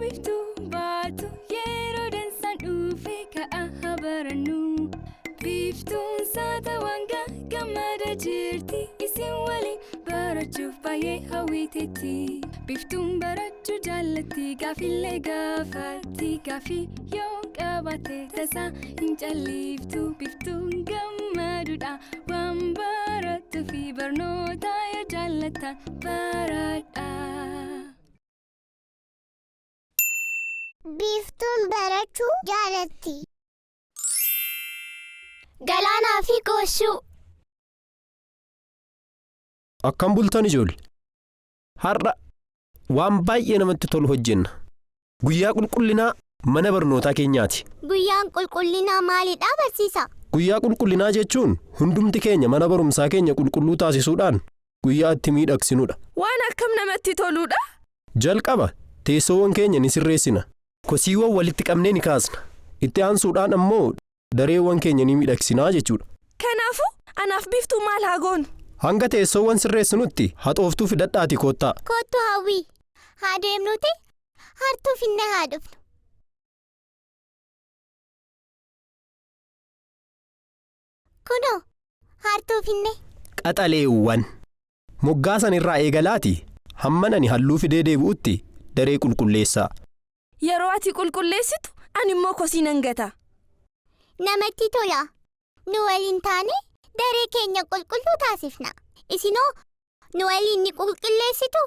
biiftuu baatu yeroo dansaan dhufe ka'a haa barannu. Biiftuun saatawaan gammada jirti isin waliin barachuuf baay'ee hawwiteetti. Biiftuun barachuu jaallatti gaaffilee gaafatti gaaffii yoo qabaate tasaa hin calliftu. Biiftuun gammaduudha waan barattuu fi barnoota yoo jaallattan baradhaa. Biiftuun barachuu jaalatti. Galaanaa fi Gooshuu. Akkam bultan ijoolle? Har'a waan baay'ee namatti tolu hojjenna. Guyyaa qulqullinaa mana barnootaa keenyaati. Guyyaan qulqullinaa maalidha barsiisaa? Guyyaa qulqullinaa jechuun hundumti keenya mana barumsaa keenya qulqulluu taasisuudhaan guyyaa itti miidhagsinudha. Waan akkam namatti toludha! Jalqaba teessoowwan keenya ni sirreessina. Kosiiwwan walitti qabnee ni kaasna. Itti aansuudhaan ammoo dareewwan keenya ni miidhagsinaa jechuudha. Kanaafuu anaaf biiftuu maal haa goonu? Hanga teessoowwan sirreessinutti haxooftuu fidadhaatii koottaa. Kottu Hawwii. Haa deemnuti hartuu finnee haa dhufnu. Kunoo hartuu finne. Qaxaleewwan. Moggaasan irraa eegalaati hamman ani halluu fidee deebi'utti daree qulqulleessaa. Yeroo ati qulqulleessitu ani immoo kosii nan gata. Namatti tola. Nu waliin taane daree keenya qulqulluu taasifna. Isinoo nu waliin ni qulqulleessitu?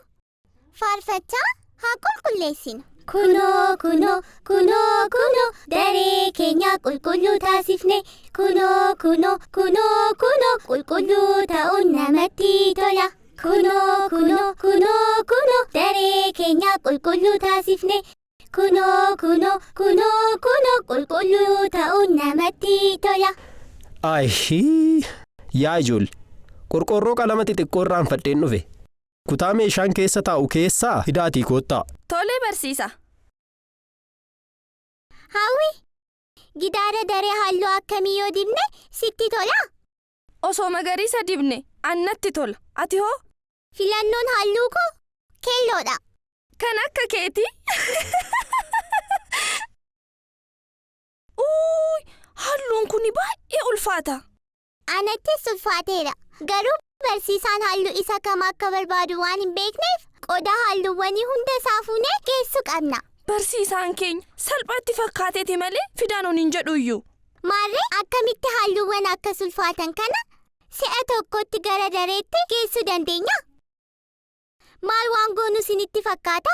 Faarfachaa haa qulqulleessinu. Kunoo kunoo kunoo kunoo daree keenya qulqulluu taasifne. Kunoo kunoo kunoo kunoo qulqulluu ta'uun namatti tola. Kunoo kunoo kunoo kunoo daree keenya qulqulluu taasifne. Kunoo kunoo kunoo kunoo qulqulluu ta'uun namatti tola. Ayii! Yaa ijoolle, qorqoorroo qalama xixiqqoo irraanfadheen dhufe. Kutaa meeshaan keessa taa'u keessaa fidaatii koottaa. Tolee barsiisa. Hawwi, gidaara daree halluu akkamii yoo dibne sitti tola? Osoo magariisa dibne annatti tola. Ati hoo? Filannoon halluu koo keelloodha. Kan akka keetii? Uuy! Halluun kun baay'ee ulfaata. Anattis ulfaateera. Garuu barsiisaan halluu isa kam akka barbaadu waan hin beekneef qodaa halluuwwanii hunda isaa fuunee geessuu qabna. Barsiisaan keenya salphaatti fakkaateeti malee fidaan nuun hin jedhu iyyuu. Maarree akkamitti halluuwwan akkas ulfaatan kana si'a tokkotti gara dareetti geessuu dandeenya? Maal waan goonu isinitti fakkaata?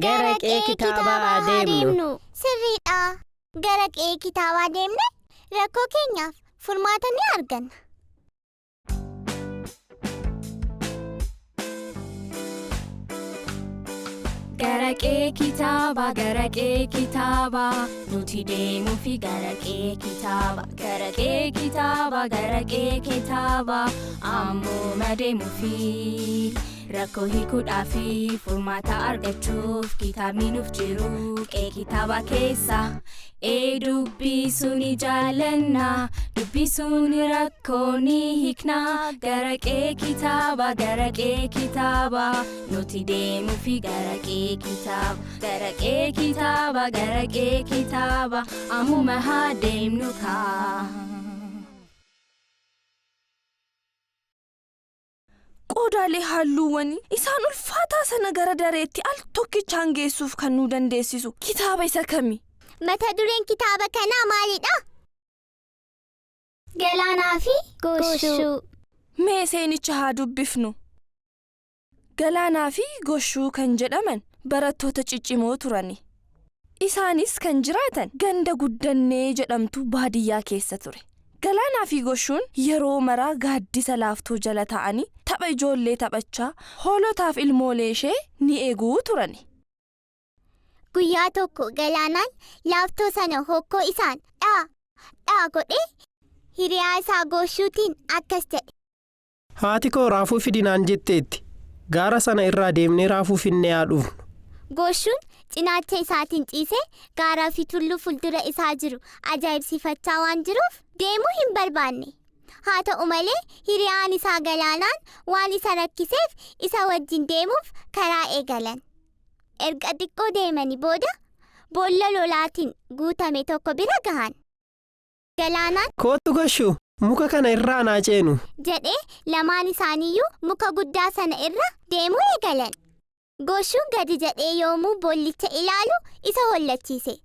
Gara qe'ee kitaabaa haa deemnu. Sirriidha. Gara qe'ee kitaabaa deemne rakkoo keenyaaf furmaata ni arganna. Gara qe'ee kitaabaa gara qe'ee kitaabaa nuti deemuufi gara qe'ee kitaabaa gara qe'ee kitaabaa gara qe'ee kitaabaa ammuma deemuufi rakkoo hiikuudhaafi furmaata argachuuf kitaabni nuuf jiru qe'ee kitaabaa keessa. Ee dubbisuu ni jaallanna dubbisuun rakkoo ni hiikna gara qe'ee kitaabaa gara qe'ee kitaabaa nuti deemuufi gara qe'ee kitaabaa gara qe'ee kitaabaa gara qe'ee kitaabaa ammuma haa deemnu kaa. Qoodaalee halluuwwanii isaan ulfaataa sana gara dareetti al tokkichaan geessuuf kan nu dandeessisu kitaaba isa kami? Mata dureen kitaaba kanaa maalidha? Galaanaa fi Gooshuu. Mee seenicha haa dubbifnu. Galaanaa fi Goshuu kan jedhaman barattoota ciccimoo turani. Isaanis kan jiraatan ganda guddannee jedhamtu baadiyyaa keessa ture. Galaanaa fi Goshuun yeroo maraa gaaddisa laaftoo jala taa'anii tapha ijoollee taphachaa hoolotaaf ilmoolee ishee ni eeguu turani. Guyyaa tokko Galaanaan laaftoo sana hokkoo isaan dhaa dhaa godhee hiriyaa isaa Goshuutiin akkas jedhe. Haati koo raafuu fidinaan jetteetti. Gaara sana irraa deemnee raafuu finnee haa dhufnu. Goshuun cinaacha isaatiin ciisee gaaraa fi tulluu fuuldura isaa jiru ajaa'ibsiifachaa waan jiruuf deemuu hin barbaanne. Haa ta'u malee hiriyaan isaa Galaanaan waan isa rakkiseef isa wajjin deemuuf karaa eegalan. Erga xiqqoo deemanii booda boolla lolaatiin guutame tokko bira gahan. Galaanaan Kootu Goshuu, muka kana irraa naa ceenu. Jedhee lamaan isaaniiyyuu muka guddaa sana irra deemuu eegalan. Goshuun gadi jedhee yoomuu boollicha ilaalu isa hollachiise.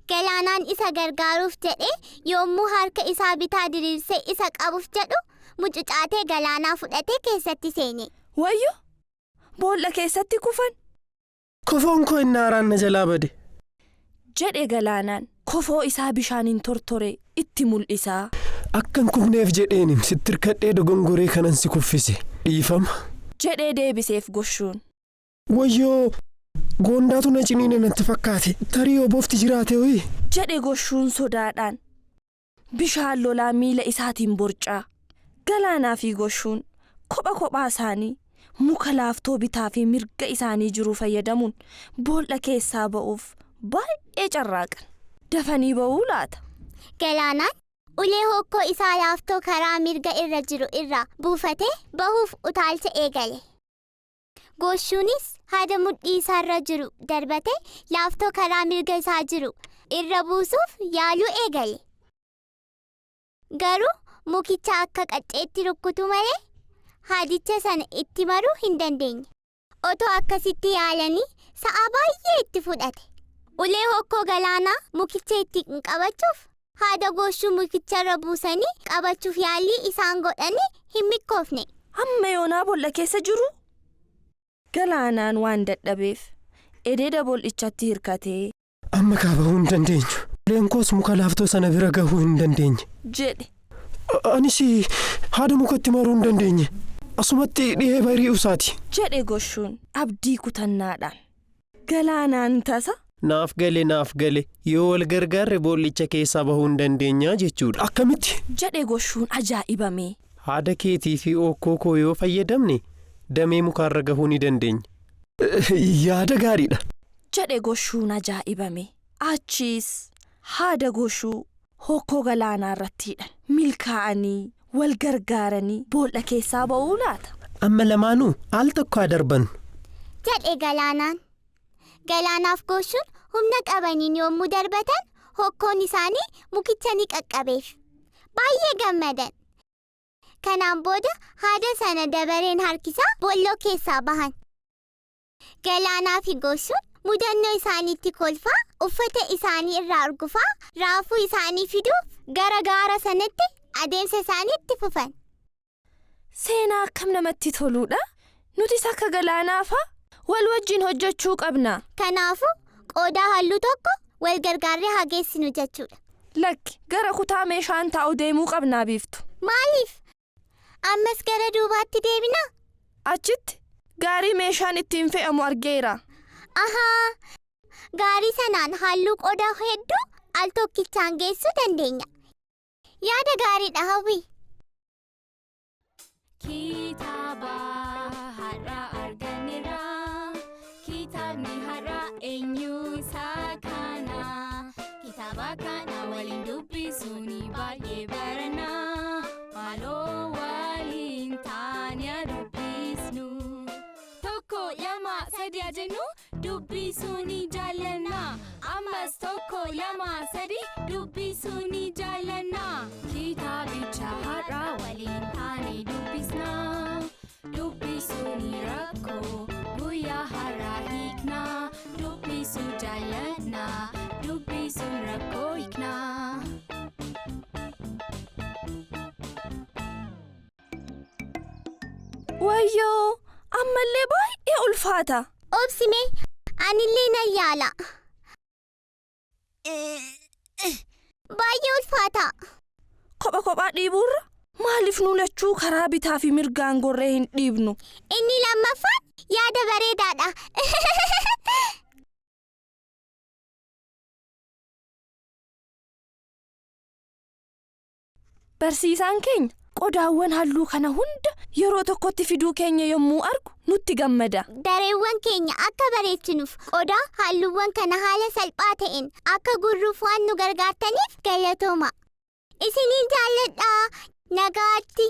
Galaanaan isa gargaaruuf jedhee yommuu harka isaa bitaa diriirsee isa qabuuf jedhu mucucaatee Galaanaa fudhatee keessatti seene. Wayyo! Boolla keessatti kufan. Kofoon koo inni haaraan na jalaa bade. Jedhe Galaanaan kofoo isaa bishaaniin tortore itti mul'isaa. Akkan kufneef jedheenin sitti hirkadhee dogongoree kanan si kuffise. Dhiifama. Jedhee deebiseef Goshuun. Wayyoo! Goondaatu na ciniine natti fakkaate. Tarii oboofti jiraate hoyi. Jedhe Goshuun sodaadhaan. Bishaan lolaa miila isaatiin borcaa. Galaanaa fi Goshuun kopha kophaa isaanii muka laaftoo bitaa fi mirga isaanii jiru fayyadamuun boolla keessaa ba'uuf baay'ee carraaqan. Dafanii ba'uu laata? Galaanaan ulee hokkoo isaa laaftoo karaa mirga irra jiru irraa buufatee bahuuf utaalcha eegale. Goshuunis haada mudhii isaarra jiru darbatee laaftoo karaa mirga isaa jiru irra buusuuf yaaluu eegale. Garuu mukicha akka qacceetti rukkutu malee haadicha sana itti maruu hin dandeenye. Otoo akkasitti yaalanii sa'a baay'ee itti fudhate. Ulee hokkoo Galaanaa mukicha itti qabachuuf haada Goshuu mukicharra buusanii qabachuuf yaalii isaan godhanii hin milkoofne. Hamma yoonaa boolla keessa jiru? Galaanaan waan dadhabeef ededa bool'ichatti hirkatee Amma kaa bahuu hin dandeenyu. Uleen koos muka laaftoo sana bira gahuu hin dandeenye. Jedhe. Anis haada mukatti maruu hin dandeenye. Asumatti dhihee bari'uu isaati. Jedhe Goshuun abdii kutannaadhaan. Galaanaan tasa Naaf gale, naaf gale, yoo wal gargaarre boollicha keessaa bahuu hin dandeenyaa jechuudha. Akkamitti? Jedhe Goshuun ajaa'ibame. Haada keetii fi okkoo koo yoo fayyadamne damee mukaarra gahuu ni dandeenya. Yaada gaariidha. Jedhe Goshuun ajaa'ibame. Achiis haada Goshuu hokkoo Galaanaa irratti hidhan. Milkaa'anii wal gargaaranii boolla keessaa ba'uu laata? Amma lamaanuu al tokko haa darbannu. Jedhe Galaanaan. Galaanaaf Goshuun humna qabaniin yommuu darbatan hokkoon isaanii mukicha ni qaqqabeef. Baay'ee gammadan. Kanaan booda haada sana dabareen harkisaa boolloo keessaa bahan. Galaanaa fi Goshuun mudannoo isaaniitti kolfaa, uffata isaanii irraa urgufaa, raafuu isaanii fiduuf gara gaara sanatti adeemsa isaanii itti fufan. Seenaa akkam namatti toluudha! Nutis akka Galaanaa fa'a wal wajjin hojjechuu qabna. Kanaafuu qoodaa halluu tokko wal gargaarree haa geessinu jechuudha. Lakki, gara kutaa meeshaan taa'u deemuu qabnaa, Biiftu. Maaliif? Ammas gara duubaatti deebinaa? Achitti gaarii meeshaan ittiin fe'amu argeera. Ahaa! Gaarii sanaan halluu qodaa hedduu al tokkichaan geessuu dandeenya. Yaada gaariidha, Hawwi. Kitaaba har'a arganneerra. Kitaabni har'a eenyuusaa kana. Kitaaba kana waliin dubbisuun baay'ee barana. Maaloo waliin taanee dubbisnu. Tokko, lama, sadi haa jennu, dubbisuu ni jaallanna. Ammas tokko, lama, sadi, dubbisuu ni jaallanna. Kitaabicha har'a waliin taanee dubbisna. Dubbisuun rakkoo guyyaa har'aa hiikna. Dubbisuu jaallanna. Dubbisuun rakkoo hiikna. Wayyoo! Ammallee baay'ee ulfaata. Obsime, anillee nan yaala. Baay'ee ulfaata. Kopha kophaa dhiibuurra maaliif nu lachuu karaa bitaa fi mirgaan gorree hin dhiibnu? Inni lammaffaan yaada bareedaadha. Barsiisaan keenya qodaawwan halluu kana hunda yeroo tokkotti fiduu keenya yommuu argu nutti gammada. Dareewwan keenya akka bareechinuuf qodaa halluuwwan kana haala salphaa ta'een akka gurruuf waan nu gargaartaniif galatooma. Isiniin jaalladha. Nagaatti.